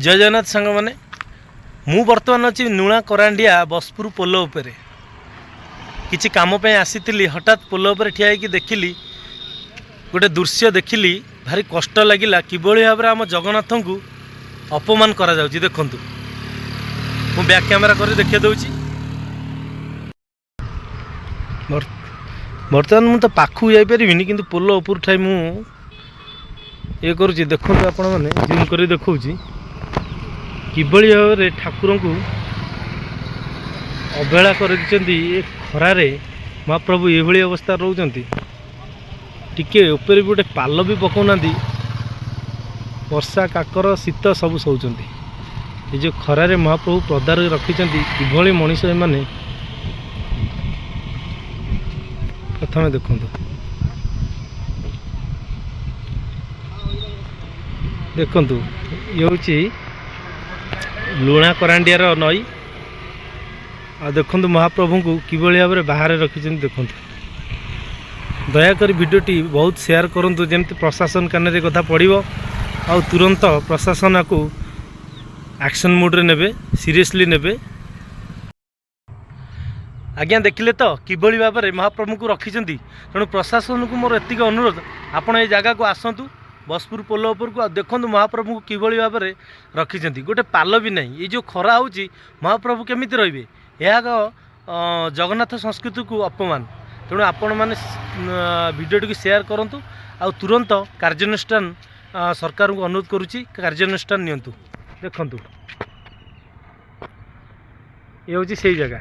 ଜୟ ଜଗନ୍ନାଥ ସାଙ୍ଗମାନେ। ମୁଁ ବର୍ତ୍ତମାନ ଅଛି ନୁଣା କରାଣ୍ଡିଆ ବସପୁର ପୋଲ ଉପରେ। କିଛି କାମ ପାଇଁ ଆସିଥିଲି। ହଠାତ୍ ପୋଲ ଉପରେ ଠିଆ ହେଇକି ଦେଖିଲି, ଗୋଟେ ଦୃଶ୍ୟ ଦେଖିଲି, ଭାରି କଷ୍ଟ ଲାଗିଲା। କିଭଳି ଭାବରେ ଆମ ଜଗନ୍ନାଥଙ୍କୁ ଅପମାନ କରାଯାଉଛି ଦେଖନ୍ତୁ। ମୁଁ ବ୍ୟାକ୍ କ୍ୟାମେରା କରି ଦେଖାଇ ଦେଉଛି। ବର୍ତ୍ତମାନ ମୁଁ ତ ପାଖକୁ ଯାଇପାରିବିନି, କିନ୍ତୁ ପୋଲ ଉପରୁ ଠାଇ ମୁଁ ଇଏ କରୁଛି। ଦେଖନ୍ତୁ ଆପଣମାନେ, ଜୁମ୍ କରି ଦେଖାଉଛି କିଭଳି ଭାବରେ ଠାକୁରଙ୍କୁ ଅବହେଳା କରିଦେଇଛନ୍ତି। ଏ ଖରାରେ ମହାପ୍ରଭୁ ଏଭଳି ଅବସ୍ଥାରେ ରହୁଛନ୍ତି। ଟିକେ ଉପରେ ବି ଗୋଟେ ପାଲ ବି ପକାଉନାହାନ୍ତି। ବର୍ଷା, କାକର, ଶୀତ ସବୁ ସହୁଛନ୍ତି। ଏ ଯେଉଁ ଖରାରେ ମହାପ୍ରଭୁ ପଦାରେ ରଖିଛନ୍ତି, କିଭଳି ମଣିଷ ଏମାନେ ପ୍ରଥମେ ଦେଖନ୍ତୁ। ଦେଖନ୍ତୁ, ଇଏ ହେଉଛି ଲୁଣା କରାଣ୍ଡିଆର ନଈ। ଆଉ ଦେଖନ୍ତୁ, ମହାପ୍ରଭୁଙ୍କୁ କିଭଳି ଭାବରେ ବାହାରେ ରଖିଛନ୍ତି ଦେଖନ୍ତୁ। ଦୟାକରି ଭିଡ଼ିଓଟି ବହୁତ ସେୟାର କରନ୍ତୁ, ଯେମିତି ପ୍ରଶାସନ କାନରେ କଥା ପଡ଼ିବ ଆଉ ତୁରନ୍ତ ପ୍ରଶାସନକୁ ଆକ୍ସନ୍ ମୁଡ଼୍ରେ ନେବେ, ସିରିୟସଲି ନେବେ। ଆଜ୍ଞା, ଦେଖିଲେ ତ କିଭଳି ଭାବରେ ମହାପ୍ରଭୁଙ୍କୁ ରଖିଛନ୍ତି। ତେଣୁ ପ୍ରଶାସନକୁ ମୋର ଏତିକି ଅନୁରୋଧ, ଆପଣ ଏ ଜାଗାକୁ ଆସନ୍ତୁ, ବସପୁର ପୋଲ ଉପରକୁ, ଆଉ ଦେଖନ୍ତୁ ମହାପ୍ରଭୁଙ୍କୁ କିଭଳି ଭାବରେ ରଖିଛନ୍ତି। ଗୋଟେ ପାଲ ବି ନାହିଁ। ଏଇ ଯେଉଁ ଖରା ହେଉଛି, ମହାପ୍ରଭୁ କେମିତି ରହିବେ? ଏହା ଏକ ଜଗନ୍ନାଥ ସଂସ୍କୃତିକୁ ଅପମାନ। ତେଣୁ ଆପଣମାନେ ଭିଡ଼ିଓଟିକୁ ସେୟାର କରନ୍ତୁ ଆଉ ତୁରନ୍ତ କାର୍ଯ୍ୟାନୁଷ୍ଠାନ, ସରକାରଙ୍କୁ ଅନୁରୋଧ କରୁଛି, କାର୍ଯ୍ୟାନୁଷ୍ଠାନ ନିଅନ୍ତୁ। ଦେଖନ୍ତୁ, ଏ ହେଉଛି ସେଇ ଜାଗା।